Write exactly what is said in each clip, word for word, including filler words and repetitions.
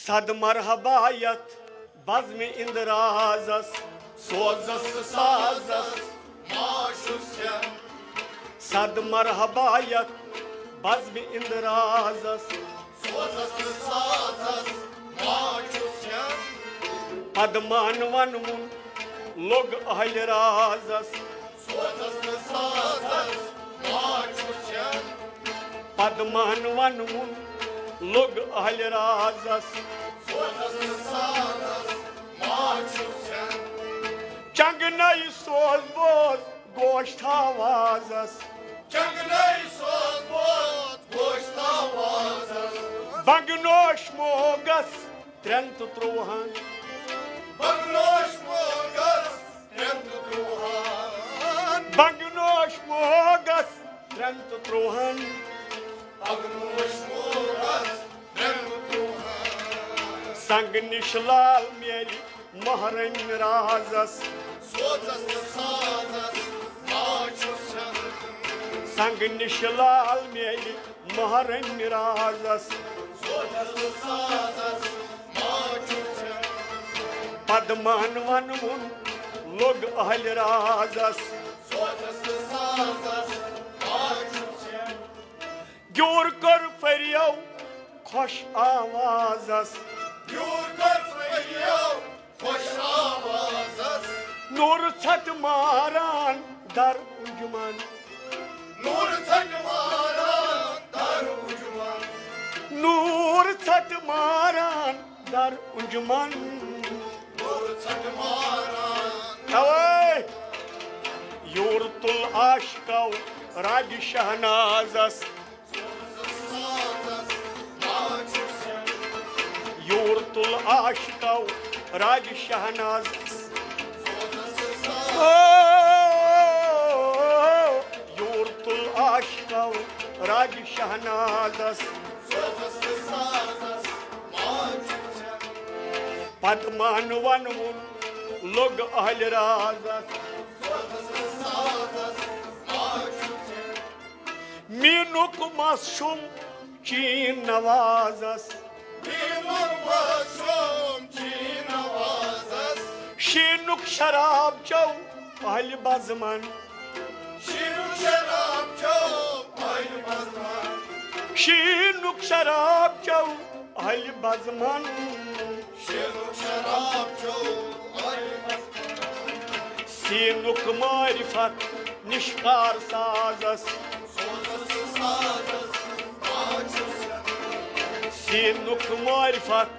تد مرحبا یتھ بزمِ اندرازس، سوزس تہٕ سازس ما چھُس ہٮ۪ن۔ صد مرحبا یتھ بزمِ اندرازس، سوزس تہٕ سازس ما چھُس ہٮ۪ن۔ پدمان ونوُن لوٚگ اہلِ رازس، سوزس تہٕ سازس ما چھُس ہٮ۪ن۔ پدمان ونوُن لوٚگ اہلِ رازس، سوزس تہٕ سازس ما چھُس ہٮ۪ن۔ چنگنَے سوز بوز گوشت آوازس، چنگنَے سوز بوز گوشت آوازس۔ بنگنوش موگس ترٛٮ۪ن تہٕ ترٛۆہن۔ بنگنوش موگس ترٛٮ۪ن تہٕ ترٛۆہن۔ بنگنوش موگس ترٛٮ۪ن تہٕ ترٛۆہن۔ بنگنوش موگس ترٛٮ۪ن تہٕ ترٛۆہن۔ سنگ نِش لال میلہِ مہرن رازس، سوزس تہٕ سازس ما چھُس ہٮ۪ن۔ سنگ نِش لال میلہِ مہرن رازس، سوزس تہٕ سازس ما چھُس ہٮ۪ن۔ پدمان ونوُن لوٚگ اہلِ رازس، سوزس تہٕ سازس ما چھُس ہٮ۪ن۔ گیوٗر کٔر پھٔریو خۄش آوازس، گیوٗر کٔر پھٔریو خۄش آوازس۔ نوٗرٕ ژھٹہٕ ماران در انجمن، نوٗرٕ ژھٹہٕ ماران در انجمن۔ نوٗرٕ ژھٹہٕ ماران در انجمن۔ نوٗرٕ ژھٹہٕ ماران۔ توے یوٗر تُل عاشقو راگِ شہنازس، یوٗر تُل عاشقو راگِ شہنازس۔ او، یوٗر تُل عاشقو راگِ شہنازس۔ پدمان ونوُن لوٚگ اہلِ رازس۔ میٖنُک مَس چھُم چیٖن نوازس۔ میٖنُک مَس چھُم چیٖن نوازس۔ شیٖنُک شراب چو اہلِ بزمن۔ شیٖنُک شراب چو اہلِ بزمن۔ شیٖنُک شراب چو اہلِ بزمن۔ شیٖنُک شراب چو اہلِ بزمن۔ سیٖنُک معرفت نِشکار سازس۔ سیٖنُک معرفت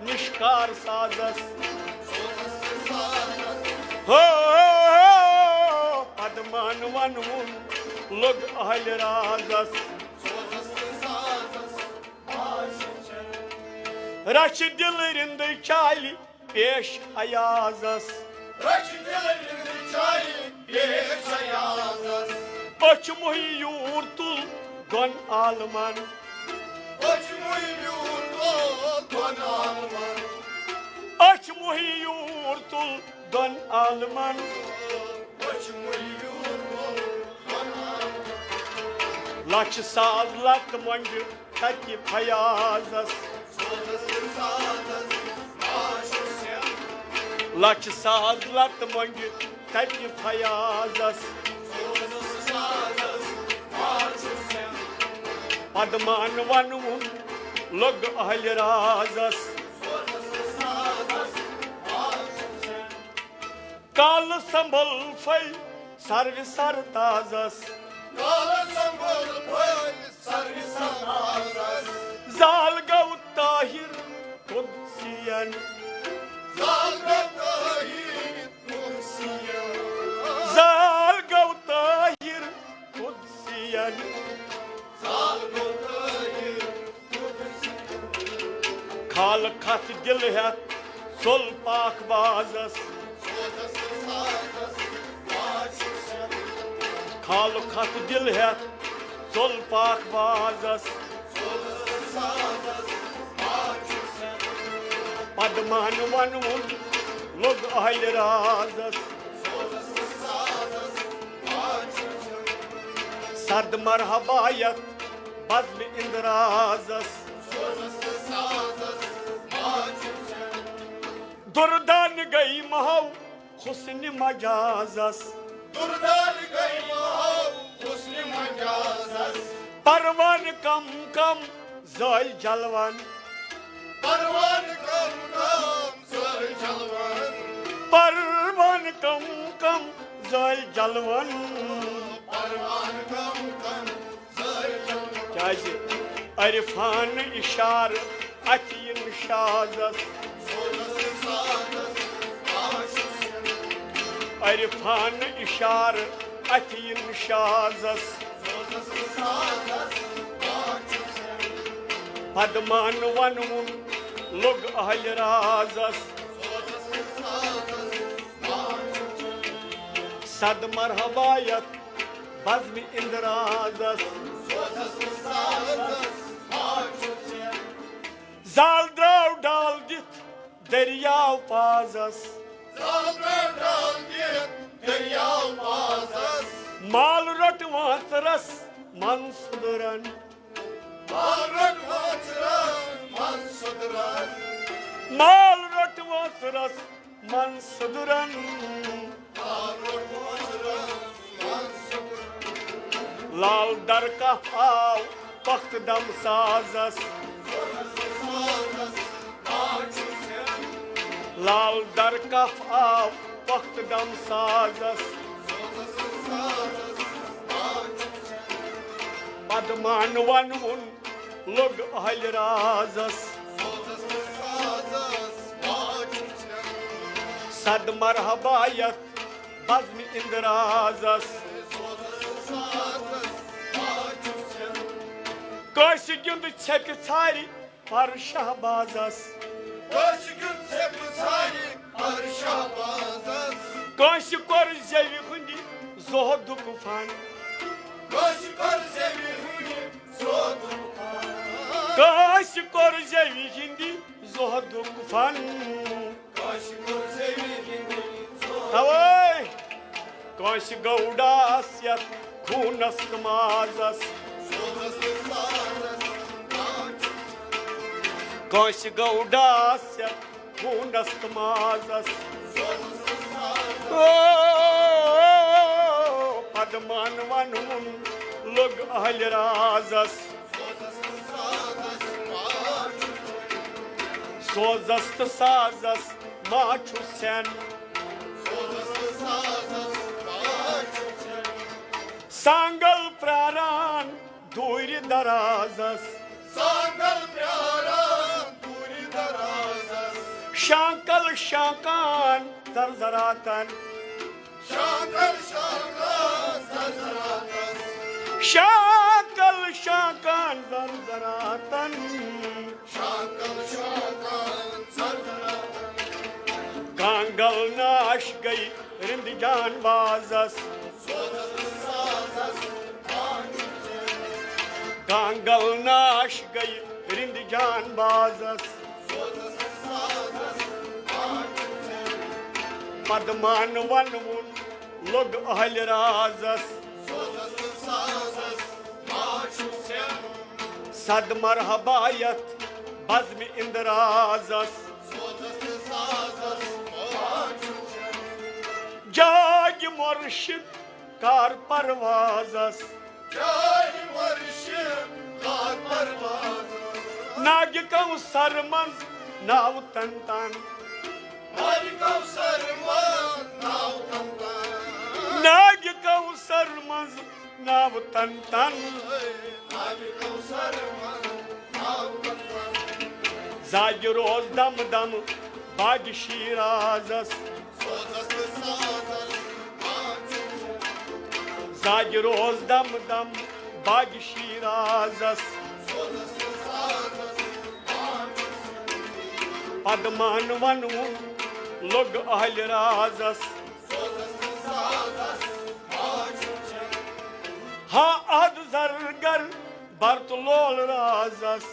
نِشکار سازس۔ ہو، پدمان ونوُن لوٚگ اہلِ رازس۔ رچھِ دِل رِندٕ چالہِ پیش ایازس۔ رچھِ دِل رِندٕ چالہِ پیش ایازس۔ أچھ موہی یوٗر تُل دۄن عالمن۔ أچھ موہی یوٗر تُل دۄن عالمن۔ أچھ موہی یوٗر تُل دۄن عالمن۔ أچھ موہی یوٗر تُل دۄن عالمن۔ لچھ ساز لتہٕ مۄنجہِ تتہِ فیاضس۔ لچھ ساز لتہٕ مۄنجہِ تتہِ فیاضس۔ پدمان ونوُن لوٚگ اہلِ رازس۔ کالہٕ سنبھل پھٔلۍ سروِ سرتازس۔ کالہٕ سنبھل پھٔلۍ سروِ سرتازس۔ زال گوٚو طاہر قدسین۔ زال گوٚو طاہر قدسین۔ زال گوٚو طاہر قدسین۔ زال گوٚو طاہر قدسین۔ کھالہٕ کھتھ دِل ہٮ۪تھ ژوٚل پاک بازس۔ کھالہٕ کھتھ دِل ہٮ۪تھ ژوٚل پاک بازس۔ پدمان ونوُن لوٚگ اہلِ رازس۔ صد مرحبا یتھ بزمِ اندرازس۔ دردان گٔے محو حسن مجازس۔ دردان گٔے محو حسن مجازس۔ پروان کم کم زٲلۍ جلوان۔ پروان کم کم زٲلۍ جلوان۔ پروان کم کم زٲلۍ جلوان۔ پروان کم کم زٲلۍ جلوان۔ کیازِ عرفان اشارٕ اتھِ یِن شازس۔ عرفان اشارٕ اتھِ یِن شازس۔ پدمان ونوُن لوٚگ اہلِ رازس۔ صد مرحبا یتھ بزمِ اندرازس۔ زال درٛاو ڈال دِتھ دٔریاو پازس۔ زال درٛاو ڈال دِتھ دٔریاو پازس۔ مال روٚٹ وانٛژرس من سُدرن۔ مال روٚٹ وانٛژرس من سُدرن۔ مال روٚٹ وانٛژرس من سُدرن۔ مال روٚٹ وانٛژرس من سُدرن۔ لال در کف آو پخت دم سازس۔ لال در کف آو پخت دم سازس۔ پدمان ونوُن لوٚگ اہلِ رازس۔ صد مرحبا یتھ بزمِ اندرازس۔ کٲنٛسہِ گیُنٛد ژھیٚپہِ ژھارِ پر شہبازس۔ کٲنٛسہِ گیُنٛد ژھیٚپہِ ژھارِ پر شہبازس۔ کٲنٛسہِ کوٚر زیوِ ہُنٛدِ زُہدُک فن۔ کٲنٛسہِ کوٚر زیوِ ہُنٛدِ زُہدُک فن۔ کٲنٛسہِ کوٚر زیوِ ہُنٛدِ زُہدُک فن۔ کٲنٛسہِ کوٚر زیوِ ہُنٛدِ زُہدُک۔ توے کٲنٛسہِ گوٚو ڈاس یتھ خوٗنس تہٕ مازس۔ کٲنٛسہِ گوٚو ڈاس یتھ خوٗنس تہٕ مازس۔ او، پدمان ونوُن لوٚگ اہلِ رازس۔ سوزس تہٕ سازس ما چھُ سٮ۪ن۔ سانگل پراران دوٗرِ درازس۔ سانگل پراران دوٗرِ درازس۔ شانکل شانکان زرزراتن۔ شانکل شانکان زرزراتن۔ شانکل شانکان زرزراتن۔ شانکل شانکان زرزراتن۔ کانگل ناش گٔے رِند جان بازس۔ کانگل ناش گٔے رِند جان بازس۔ پدمان ونوُن لوٚگ اہلِ رازس۔ صد مرحبا یتھ بزمِ اندرازس۔ جاگِ مرشد کار پروازس۔ جاگِ مرشد کار پروازس۔ ناگِ کوثر منٛز ناو تن تن۔ ناگِ کوثر منٛز ناو تن تن۔ ناگِ کوثر منٛز ناو تن تن۔ زاگہِ روز دم دم باغِ شیرازس۔ زاگہِ روز دم دم باغِ شیرازس۔ پدمان ونوُن لوٚگ اہلِ رازس۔ ہا عہد زرگر برت لول رازس۔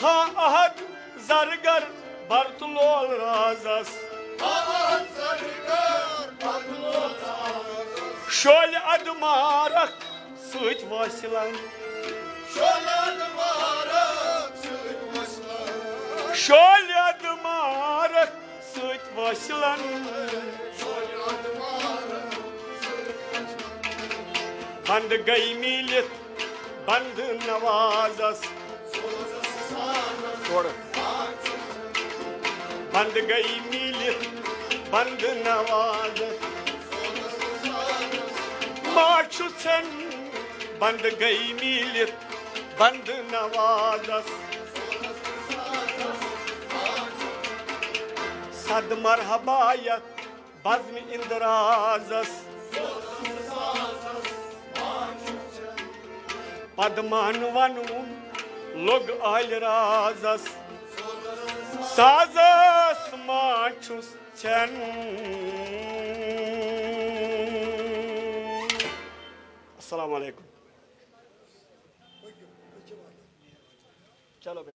ہا عہد زرگر برت لول رازس۔ شولہِ ادمارک سۭتۍ وٲصلن۔ شولہِ اَدٕ مارَکھ سۭتۍ وٲصلَن۔ بنٛد گٔے میٖلِتھ بنٛد نوازَس۔ تورٕ۔ بنٛد گٔے میٖلِتھ بنٛد نوازَس۔ ما چھُ ژھٮ۪ن بنٛد گٔے میٖلِتھ بنٛد نوازَس۔ صد مرحبا یتھ بزمِ اندرازس۔ پدمان ونُن لوٚگ آلہِ رازس۔ سازس ما چھُس ژھٮ۪ن۔ السلام علیکم۔ چلو۔